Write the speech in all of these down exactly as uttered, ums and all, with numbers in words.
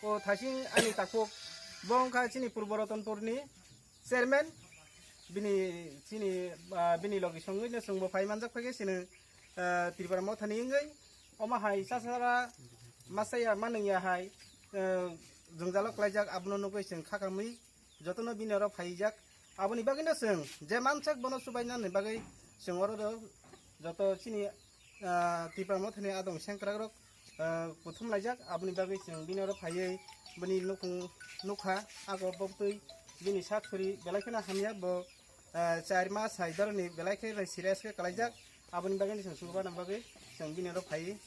O thasing ani takhuk bo wngkha chini Purbo Ratanpurni chairman, bini chini, ah, bini logi songwi no chwngbo phai manjak phaikhe chini, ah, Tripura Mothani wngwi omo hai chasara masaya manwngya hai, ah, jwngjalo klaijak, abono nugwi chwng khakamwi jotono bini oro phaijak. Aboni bagwino chwng je mansak bono chubainani bagwi chwng oro do joto chini, ah, Tipra Mothani adong sengkrakrok, ah, kuthum laijak. Aboni bagwi chwng bini oro phaiwi bini nukhung nukha, ago boktwi bini sak suri belai kheno hamya bo, ah, char mas hai doroni belai khe serious khe kalaijak. Aboni bagwi chwng chubaina bagwi chwng bini oro phaiwi,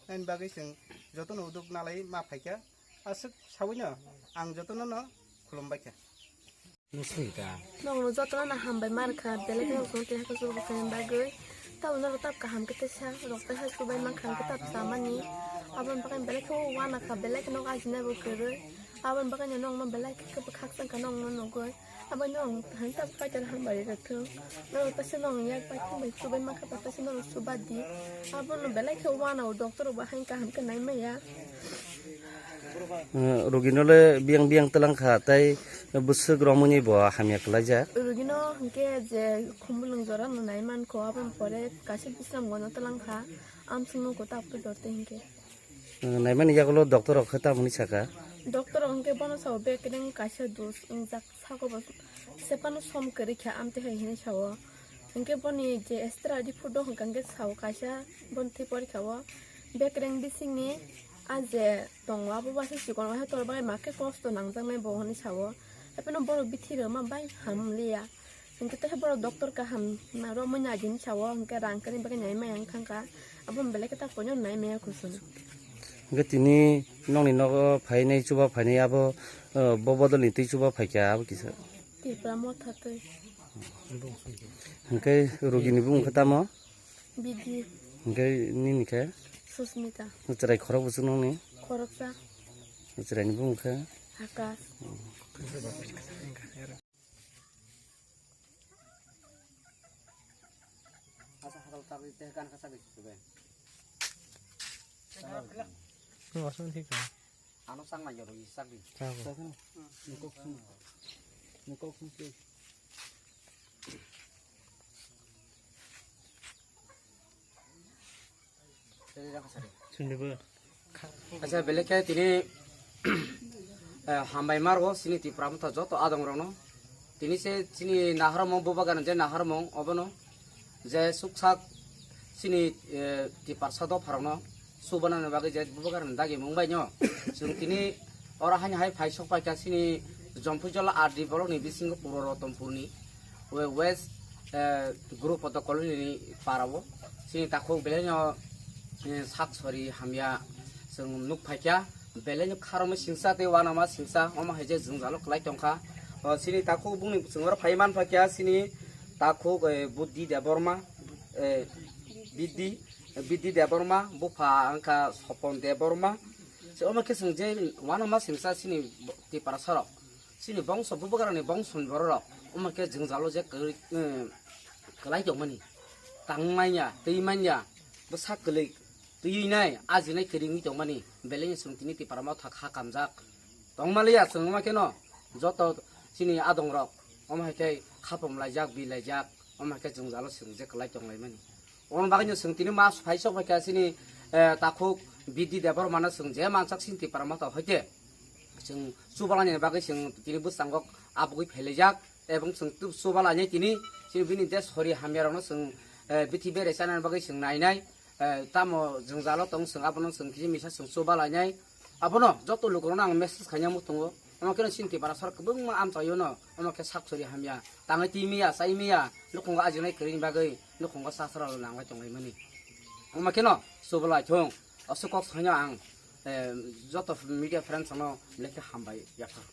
ani bagwi chwng jotono uduk nalai ma phaikha. Aswk sawino ang jotono no khulumbaikha. Nusita. Nokno jotono no hambai mar kha, belai kheno chwng tei hakhe chubui khaini bagwi. Tabuk norok tab kaham khe tei sa rok tei sa chubai mankha hwnkhe tab chamani. Aboni bagwi belai khe uana kha, belai kheno ajinai bo kwrwi. Aboni bagwi no nokno belai khe khakchang kha nokno nugwi. Abo nong hanta paitaro hambai rwthwng. Norok tase nong yak bai thumbai chubai mankha ba tase norok chuba di. Abono belai khe uanao doctor rok bo haino kaham khe nai maya. Eh, rogino le biyang biyang twlang kha tei bwswk romwi bo hamya kwlaijak. Rogino hinkhe je khumulwng jora no nai mankho, aboni pore kaisa bisram gano twlang kha, amswk nukho ta aphudo tei hinkhe. Eh, naimani yagulo doctor rok khe tamoni saka? Doctor rok hinkhe bono sao bekereng kaisa dos wngjak. Sako bo sephano som kwrwi kha amtwi hai hinwi sao. Hinkhe boni je extra report o hwnkha hinkhe sao kaisa boni thwi porikha o bekereng bisingni a je tongo abo waisa chikon waisa tor bagwi makhe kosto nangjaknai bo hinwi sao. Haiphano borok bithi rwma bai hamliya. Hinkhe tei borok doctor kaham na romwi nai di hinwi sao hinkhe rang kwrwi bagwi nai maya wng thangkha. Abo belai khe ta koino nai maya kuchung. Hinkhe tini nokni nogo phainai chuba phainai abo, eh, bo bodolni twi chuba phaikha abo kisa. Tipra Motha twi. Hinkhe rogini bumung khe tamo? Bidi. Hinkhe nini khe? Susmita. Chwrai khorok buchuk nokni? Khoroksa. Chwraini bumung khe? Akash. Asa hakal tabwi tei gan kasa bai sube. Nwng aswk thik kha. Ano chang lai jaro i chak di. Chak bo. Nukok sung. Nukok sung se. Sundebo. Acha, belai khe tini, eh, hambai maro chini Tipra Motha joto adong rokno. Tini se chini naharmung bubagan je naharmung obono je suksak chini, eh, Tiprasa dopharokno subanani bagwi je bubagan dagi mung bai no. Chwng tini oro haino hai phai sok paikha chini Jompui Jola R D block ni bisingo Puro Rotonpurni we-, West, eh, Guru Poto Colony ni para o. Chini takhuk belai no, eh, sak sori hamya chwng nuk phaikha. Belai no kharokma singsa tei uanama singsa, omo hai je jwngjalo kwlai tongkha. O, chini takhuk bungni chwng oro phai man phaikha chini takhuk, eh, Buddhi Debbarma, eh, Bidhi, Bidhi Debbarma, bupha wngkha Sopon Debbarma. Se omo khe chwng je uanama singsa chini Tiprasa rok. Chini bongso bubagrani bongso ni bororok omo khe jwngjalo je kwrwi, eh, kwlai tongmani. Tang manya, twi manya, bwsa kwlwi twi nai, ajinai kwrwi wngwi tongmani. Belai no chwng tini Tipra Motha kha kamjak tongmaliya chwng omo kheno joto chini adongrok omo hai khe khapum laijak, bi laijak, omo hai khe jwngjalo chwng je kwlai tonglaimani. Omo bagwino chwng tini mas phai sok phaikha chini, eh, takhuk Bidhi Debbarmano chwng je mansak chini Tipra Motha hoite chwng chubalani bagwi chwng tini bwskango abugwi phailaijak, ebong chwng tu-, chubalainai tini chini bini je sori hamyarokno chwng, eh, bithi bere chanani bagwi chwng nainai, eh, tamo jwngjalo tong chwng abono chwng kisa misa chwng chubalainai. Abono joto lukurokno ang message khaina muchungo. Omo kheno chini Tipra sorkar kwbangma amchaio no, omo khe sak sori hamya. Tangwi twi maya, chai maya, nukhungo ajinai kwrwini bagwi, nukhungo chasra rok nangwi tonglaimani. Omo kheno, chubalai thung, aswk kok saino ang, eh, joto media friends no belai khe hambai yaphar.